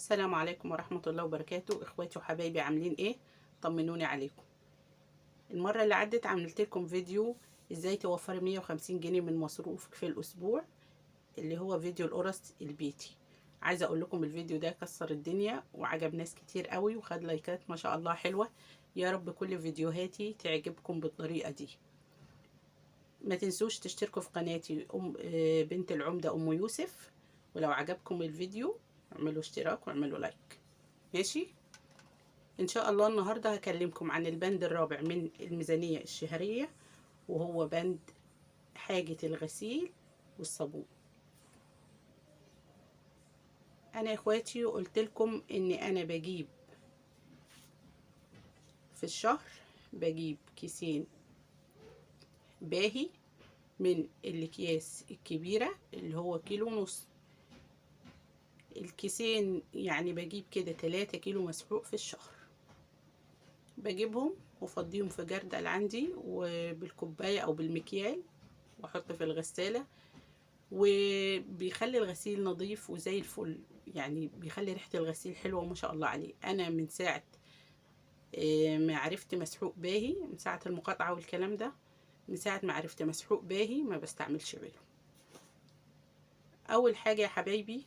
السلام عليكم ورحمة الله وبركاته. اخواتي وحبايبي عاملين ايه؟ طمنوني عليكم. المرة اللي عدت عملت لكم فيديو ازاي توفري 150 جنيه من مصروفك في الاسبوع، اللي هو فيديو القرص البيتي. عايزة اقول لكم الفيديو ده كسر الدنيا وعجب ناس كتير قوي وخد لايكات ما شاء الله حلوة. يا رب كل فيديوهاتي تعجبكم بالطريقة دي. ما تنسوش تشتركوا في قناتي بنت العمدة ام يوسف، ولو عجبكم الفيديو اعملوا اشتراك واعملوا like. ماشي، ان شاء الله النهارده هكلمكم عن البند الرابع من الميزانية الشهرية، وهو بند حاجة الغسيل والصابون. انا يا اخواتي قلت لكم ان انا بجيب في الشهر، بجيب كيسين باهي من الاكياس الكبيرة اللي هو كيلو ونص. الكيسين يعني بجيب كده 3 كيلو مسحوق في الشهر، بجيبهم وفضيهم في جردل عندي وبالكوباية او بالمكيال واحط في الغسالة، وبيخلي الغسيل نظيف وزي الفل، يعني بيخلي ريحة الغسيل حلوة ما شاء الله عليه. انا من ساعة ما عرفت مسحوق باهي، من ساعة المقاطعة والكلام ده، من ساعة ما عرفت مسحوق باهي ما بستعملش غيره. اول حاجة يا حبايبي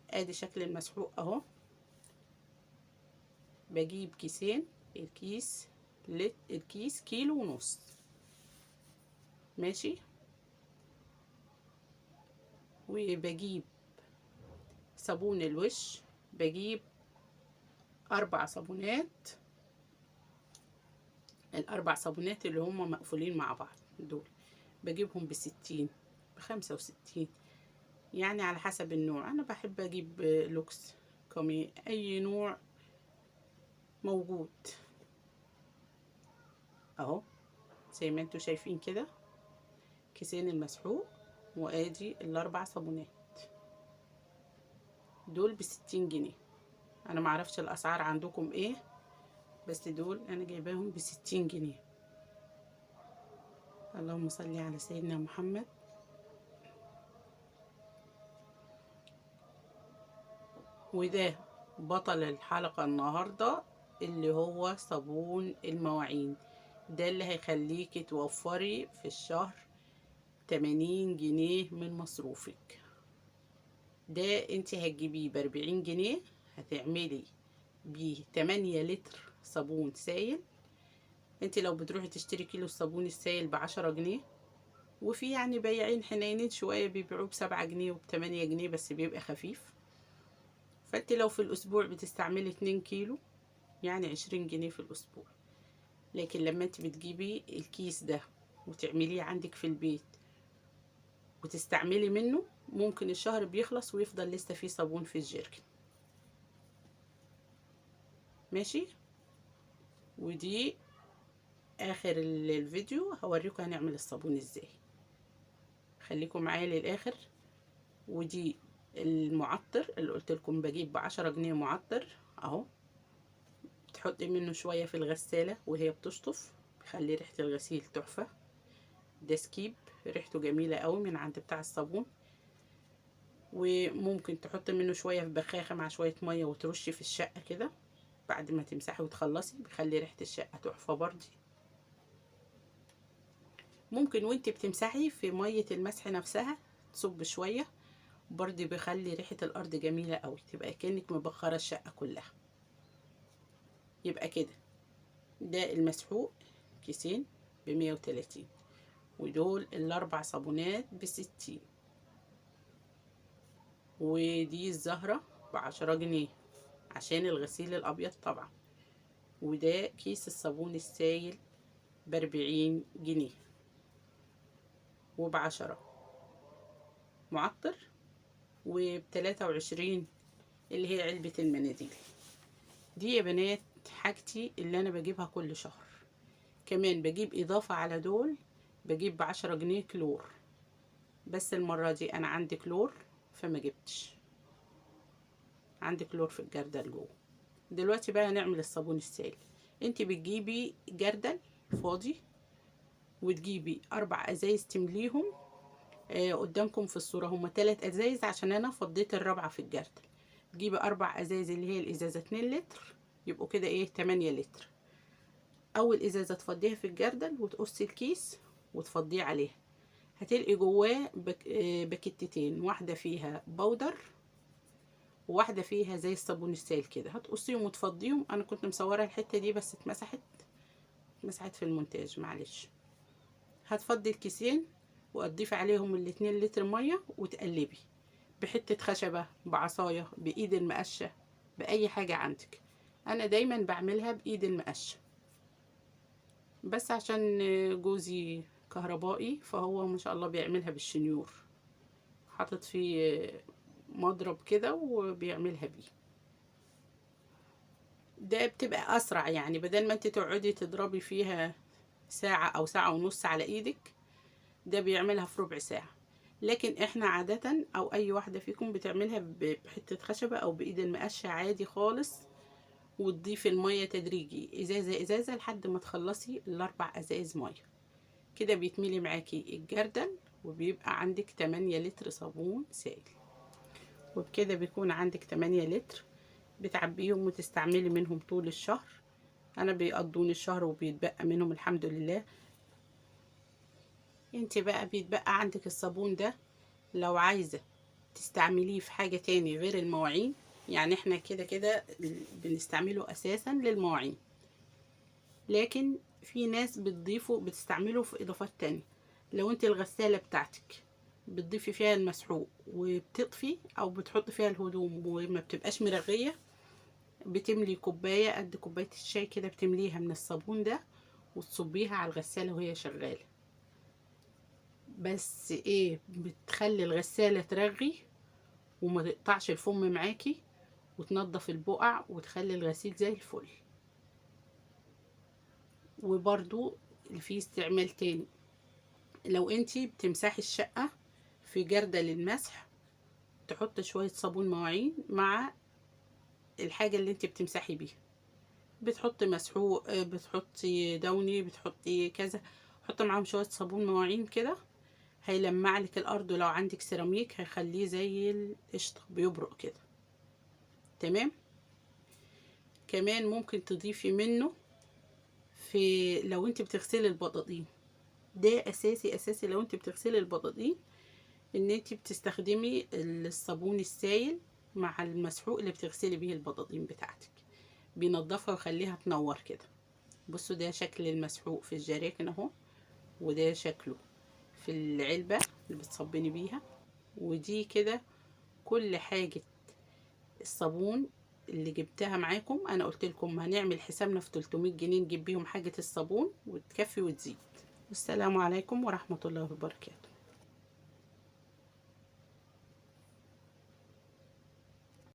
ادي شكل المسحوق اهو. بجيب كيسين، الكيس كيلو ونص، ماشي. وبجيب صابون الوش، بجيب 4 صابونات، ال4 صابونات اللي هم مقفولين مع بعض دول بجيبهم ب60، ب65، يعني على حسب النوع. انا بحب اجيب لوكس، كومي، اي نوع موجود اهو زي ما انتوا شايفين كده. كيسين المسحوق وادي ال4 صابونات دول ب60 جنيه. انا معرفش الاسعار عندكم ايه، بس دول انا جايباهم ب60 جنيه. اللهم صل على سيدنا محمد. وده بطل الحلقة النهاردة اللي هو صابون المواعين، ده اللي هيخليكي توفري في الشهر 80 جنيه من مصروفك. ده انت هتجيبيه ب40 جنيه، هتعملي بيه 8 لتر صابون سايل. انت لو بتروحي تشتري كيلو الصابون السايل ب10 جنيه، وفي يعني بياعين حنينين شوية بيبيعوه ب7 جنيه وب8 جنيه، بس بيبقى خفيف. فانت لو في الاسبوع بتستعملي 2 كيلو يعني 20 جنيه في الاسبوع. لكن لما انت بتجيبي الكيس ده وتعمليه عندك في البيت وتستعملي منه، ممكن الشهر بيخلص ويفضل لسه فيه صابون في الجيركن. ماشي، ودي اخر الفيديو هوريكم هنعمل الصابون ازاي، خليكم معايا للاخر. ودي المعطر اللي قلت لكم بجيب ب10 جنيه معطر اهو، تحطي منه شوية في الغسالة وهي بتشطف، بيخلي ريحه الغسيل تحفة. ده سكيب ريحته جميلة قوي من عند بتاع الصابون. وممكن تحطي منه شوية في بخاخه مع شوية مية وترشي في الشقة كده بعد ما تمسحي وتخلصي، بيخلي ريحه الشقة تحفة برضه. ممكن وانت بتمسحي في مية المسح نفسها تصب شوية برضه، بيخلي ريحه الارض جميلة قوي، تبقى كانك مبخره الشقة كلها. يبقى كده ده المسحوق كيسين ب130، ودول ال4 صابونات ب60، ودي الزهرة ب10 جنيه عشان الغسيل الابيض طبعا. وده كيس الصابون السايل ب40 جنيه، وب10 معطر، وب23 اللي هي علبة المناديل. دي يا بنات حاجتي اللي انا بجيبها كل شهر. كمان بجيب اضافة على دول، بجيب ب10 جنيه كلور، بس المرة دي انا عندي كلور فما جبتش، عندي كلور في الجردل جوه. دلوقتي بقى هنعمل الصابون السائل. انت بتجيبي جردل فاضي وتجيبي 4 ازايز تمليهم، قدامكم في الصورة هما 3 ازايز عشان انا فضيت الرابعة في الجردل. تجيبي 4 ازاز اللي هي الازازة 2 لتر، يبقوا كده ايه 8 لتر. اول ازازة تفضيها في الجردل وتقصي الكيس وتفضيه عليها، هتلقي جواه باكيتتين، واحدة فيها بودر وواحدة فيها زي الصابون السائل كده، هتقصيهم وتفضيهم. انا كنت مصورة الحتة دي بس اتمسحت في المونتاج معلش. هتفضي الكيسين وتضيفي عليهم 2 لتر مية وتقلبي بحتة خشبة، بعصاية، بإيد المقشة، بأي حاجة عندك. أنا دايما بعملها بإيد المقشة بس عشان جوزي كهربائي، فهو ما شاء الله بيعملها بالشنيور، حاطط فيه مضرب كده وبيعملها بيه. ده بتبقى أسرع، يعني بدل ما انت تقعدي تضربي فيها ساعة أو ساعة ونص على إيدك، ده بيعملها في ربع ساعة. لكن احنا عادة او اي واحدة فيكم بتعملها بحتة خشبة او بايد المقشة عادي خالص، وتضيفي المية تدريجي ازازة ازازة لحد ما تخلصي ال4 ازايز مية. كده بيتملي معاكي الجردل وبيبقى عندك 8 لتر صابون سائل. وبكده بيكون عندك 8 لتر بتعبيهم وتستعملي منهم طول الشهر. انا بيقضوني الشهر وبيتبقى منهم الحمد لله. انت بقى بيتبقى عندك الصابون ده لو عايزة تستعمليه في حاجة تاني غير المواعين، يعني احنا كده كده بنستعمله اساسا للمواعين، لكن في ناس بتستعمله في اضافات تانية. لو انت الغسالة بتاعتك بتضيفي فيها المسحوق وبتطفي او بتحطي فيها الهدوم وما بتبقاش مرغية، بتملي كوباية قد كوباية الشاي كده، بتمليها من الصابون ده وتصبيها على الغسالة وهي شغالة. بس ايه، بتخلي الغسالة ترغي وما تقطعش الفم معاكي، وتنظف البقع وتخلي الغسيل زي الفل. وبرضو في استعمال تاني، لو انتي بتمسحي الشقة في جردل المسح، تحط شوية صابون مواعين مع الحاجة اللي انتي بتمسحي بيها، بتحطي مسحوق، بتحطي دوني، بتحطي كذا، حطي معاهم شوية صابون مواعين كده، هيلمع لك الارض. ولو عندك سيراميك هيخليه زي القشطة بيبرق كده. تمام. كمان ممكن تضيفي منه في لو انت بتغسلي البطاطين، ده اساسي اساسي لو انت بتغسلي البطاطين ان انت بتستخدمي الصابون السائل مع المسحوق اللي بتغسلي بيه البطاطين بتاعتك، بينضفها ويخليها تنور كده. بصوا ده شكل المسحوق في الجراكن اهو، وده شكله في العلبة اللي بتصبني بيها. ودي كده كل حاجة الصابون اللي جبتها معاكم. انا قلت لكم هنعمل حسابنا في 300 جنيه نجيب بيهم حاجة الصابون وتكفي وتزيد. والسلام عليكم ورحمة الله وبركاته.